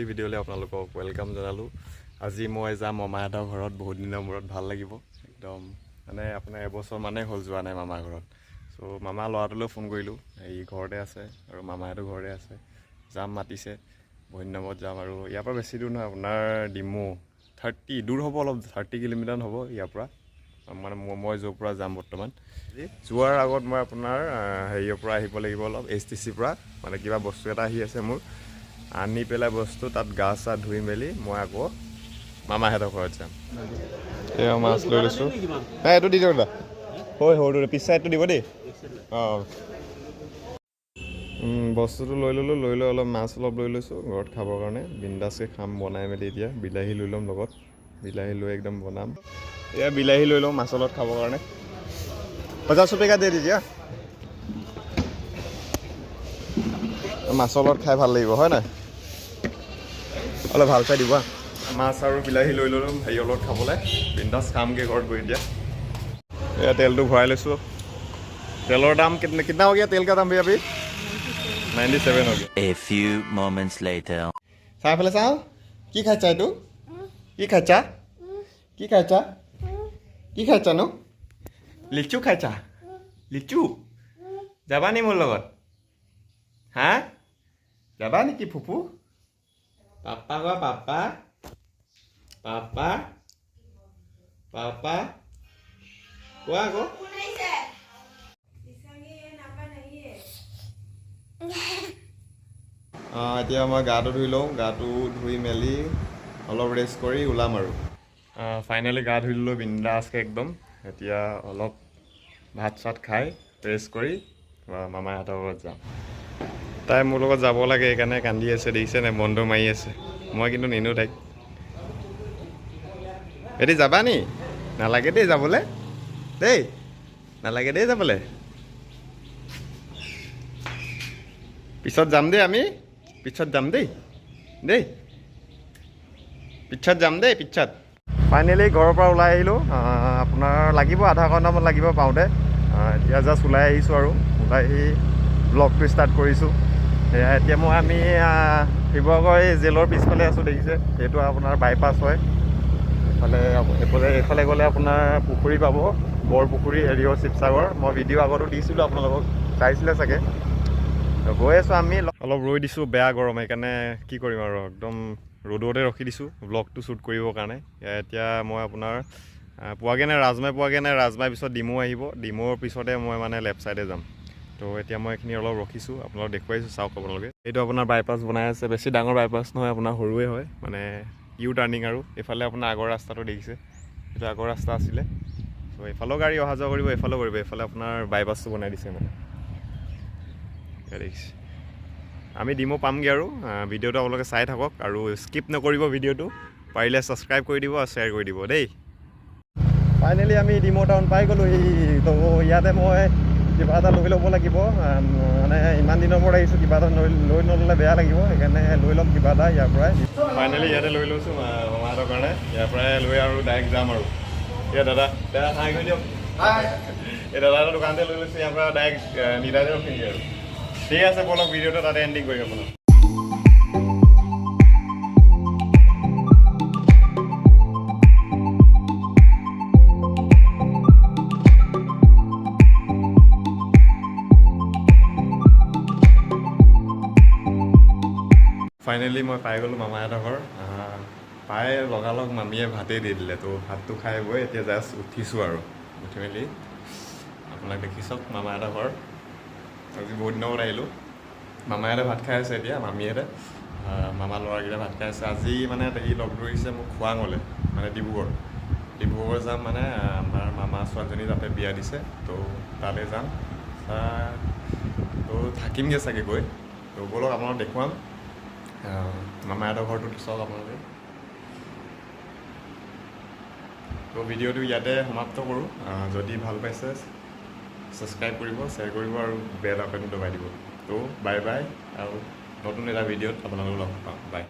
এটি ভিডিঅ'লৈ আপোনালোকক welcome জনালোঁ। আজি মই যাম মামাহঁতৰ ঘৰত, বহুত দিনৰ মূৰত, ভাল লাগিব একদম। মানে আপোনাৰ এবছৰ মানেই হ'ল যোৱা নাই মামাৰ ঘৰত। চ' মামা ল'ৰাটোলৈ ফোন কৰিলোঁ, এই ঘৰতে আছে আৰু মামাহঁতো ঘৰতে আছে। যাম মাতিছে, বহুত দিনৰ মূৰত যাম। আৰু ইয়াৰ পৰা বেছি দূৰ নহয়, আপোনাৰ ডিমৌ 30 দূৰ হ'ব, অলপ 30 কিলোমিটাৰ হ'ব ইয়াৰ পৰা। মানে মই য'ৰ পৰা যাম বৰ্তমান। যোৱাৰ আগত মই আপোনাৰ হেৰিয়ৰ পৰা আহিব লাগিব অলপ, এইচ টি চিৰ পৰা, মানে কিবা বস্তু এটা আহি আছে মোৰ, আনি পেলাই বস্তু তাত গা চা ধুই মেলি মই আকৌ মামাহঁতৰ ঘৰত যাম। এয়া মাছ লৈ লৈছোঁ। নাই, এইটো দি দিয়ক দাদা। হয়, সৰুটো পিছ চাইডটো দিব দেই। অঁ, বস্তুটো লৈ ল'লোঁ, লৈ লৈ অলপ মাছ অলপ লৈ লৈছোঁ ঘৰত খাবৰ কাৰণে, বিন্দাছকৈ খাম বনাই মেলি। এতিয়া বিলাহী লৈ ল'ম লগত, বিলাহী লৈ একদম বনাম। এয়া বিলাহী লৈ লওঁ মাছৰ লগত খাবৰ কাৰণে। 50 रुपये दे दीजिए। মাছৰ লগত খাই ভাল লাগিব হয় নাই? অলপ ভাল চাই দিব। মাছ আৰু বিলাহী লৈ ল'লোঁ হেৰিয়ৰ লগত খাবলৈ, বিন্দাছ খামগৈ ঘৰত গৈ। এতিয়া এয়া তেলটো ভৰাই লৈছোঁ। তেলৰ দাম कितना कितना हो गया? तेल का दाम भैया अभी 97 हो गया। A few moments later. চাই পেলাই চাওঁ, কি খাইছা এইটো? কি খাইছা? কি খাইছা? কি খাইছা নো? লিচু খাইছা? লিচু যাবা নি মোৰ লগত? হা, যাবা নেকি ফুফু? পাপা কোৱা, পাপা পাপা পাপা কোৱা আকৌ। এতিয়া মই গাটো ধুই লওঁ, গাটো ধুই মেলি অলপ ৰেষ্ট কৰি ওলাম আৰু। ফাইনেলি গা ধুই ল'লোঁ বিন্দাছকৈ একদম। এতিয়া অলপ ভাত চাত খাই ৰেষ্ট কৰি মামাহঁতৰ ঘৰত যাম। তাই মোৰ লগত যাব লাগে, সেইকাৰণে কান্দি আছে, দেখিছে নাই? বন্ধ মাৰি আছে। মই কিন্তু নিনো তাইক। এটি যাবা নি? নালাগে দেই যাবলৈ, দেই নালাগে দেই যাবলৈ। পিছত যাম দেই, আমি পিছত যাম দেই, দেই পিছত যাম দেই, পিছত। ফাইনেলি ঘৰৰ পৰা ওলাই আহিলোঁ। আপোনাৰ লাগিব আধা ঘণ্টামান লাগিব পাওঁতে। এতিয়া জাষ্ট ওলাই আহিছোঁ আৰু ওলাই আহি ব্লগটো ষ্টাৰ্ট কৰিছোঁ। সেয়া এতিয়া মই আমি শিৱসাগৰ এই জেলৰ পিছফালে আছোঁ, দেখিছে? সেইটো আপোনাৰ বাইপাছ হয়। এইফালে এইফালে এইফালে গ'লে আপোনাৰ পুখুৰী পাব, বৰপুখুৰী, হেৰিয়ৰ শিৱসাগৰ। মই ভিডিঅ' আগতো দিছিলোঁ আপোনালোকক, চাইছিলে চাগে। গৈ আছোঁ আমি, অলপ ৰৈ দিছোঁ, বেয়া গৰম, সেইকাৰণে কি কৰিম আৰু, একদম ৰ'দতে ৰখি দিছোঁ ব্লগটো শ্বুট কৰিবৰ কাৰণে। এতিয়া মই আপোনাৰ পোৱাগৈ নাই, ৰাজমাই পোৱাগৈ নাই। ৰাজমাই পিছত ডিমৌ আহিব, ডিমৌৰ পিছতে মই মানে লেফ্ট ছাইডে যাম। তো এতিয়া মই এইখিনি অলপ ৰখিছোঁ, আপোনালোক দেখুৱাইছোঁ, চাওক আপোনালোকে। এইটো আপোনাৰ বাইপাছ বনাই আছে, বেছি ডাঙৰ বাইপাছ নহয়, আপোনাৰ সৰুৱে হয়, মানে ইউ টাৰ্ণিং। আৰু এইফালে আপোনাৰ আগৰ ৰাস্তাটো দেখিছে, এইটো আগৰ ৰাস্তা আছিলে। ত' এইফালেও গাড়ী অহা যোৱা কৰিব, এইফালেও কৰিব। এইফালে আপোনাৰ বাইপাছটো বনাই দিছে মানে, দেখিছে। আমি ডিমৌ পামগৈ আৰু ভিডিঅ'টো আপোনালোকে চাই থাকক আৰু স্কিপ নকৰিব ভিডিঅ'টো, পাৰিলে ছাবস্ক্ৰাইব কৰি দিব আৰু শ্বেয়াৰ কৰি দিব দেই। ফাইনেলি আমি ডিমৌ টাউন পাই গ'লোহি। তো ইয়াতে মই কিবা এটা লৈ ল'ব লাগিব, মানে ইমান দিনৰ মূৰত আহিছোঁ, কিবা এটা লৈ নল'লে বেয়া লাগিব, সেইকাৰণে লৈ ল'ম কিবা এটা ইয়াৰ পৰাই। ফাইনেলি ইয়াতে লৈ লৈছোঁ মামাহঁতৰ কাৰণে, ইয়াৰ পৰাই লৈ আৰু ডাইৰেক্ট যাম আৰু। এতিয়া দাদা, দাদা হাই কৰি দিয়ক। এই দাদাৰ দোকানতে লৈ লৈছোঁ, ইয়াৰ পৰা ডাইৰেক্ট নিদাতে ৰখিমগৈ আৰু। ঠিক আছে, ব'লক, ভিডিঅ'টো তাতে এণ্ডিং কৰিম আপোনাক। ফাইনেলি মই পাই গ'লোঁ মামাহঁতৰ ঘৰ। পাই লগালগ মামীয়ে ভাতেই দি দিলে। তো ভাতটো খাই বৈ এতিয়া জাষ্ট উঠিছোঁ আৰু উঠি মেলি আপোনাক দেখি চাওক মামাহঁতৰ ঘৰ। আজি বহুত দিনৰ মূৰত আহিলোঁ। মামাহঁতে ভাত খাই আছে এতিয়া, মামীহঁতে, মামা ল'ৰাকেইটা ভাত খাই আছে। আজি মানে সি লগ ধৰিছে মোক খোৱাঙলৈ, মানে ডিব্ৰুগড়। ডিব্ৰুগড় যাম, মানে আমাৰ মামা ছোৱালীজনী তাতে বিয়া দিছে, তো তালৈ যাম। তো থাকিমগৈ চাগে গৈ। তো ব'লক, আপোনালোক দেখুৱাম মামাহঁতৰ ঘৰটো, চাওক আপোনালোকে। তো ভিডিঅ'টো ইয়াতে সমাপ্ত কৰোঁ। যদি ভাল পাইছে ছাবস্ক্ৰাইব কৰিব, শ্বেয়াৰ কৰিব আৰু বেল আইকনটো দবাই দিব। তো বাই বাই, আৰু নতুন এটা ভিডিঅ'ত আপোনালোকক লগ পাম। বাই।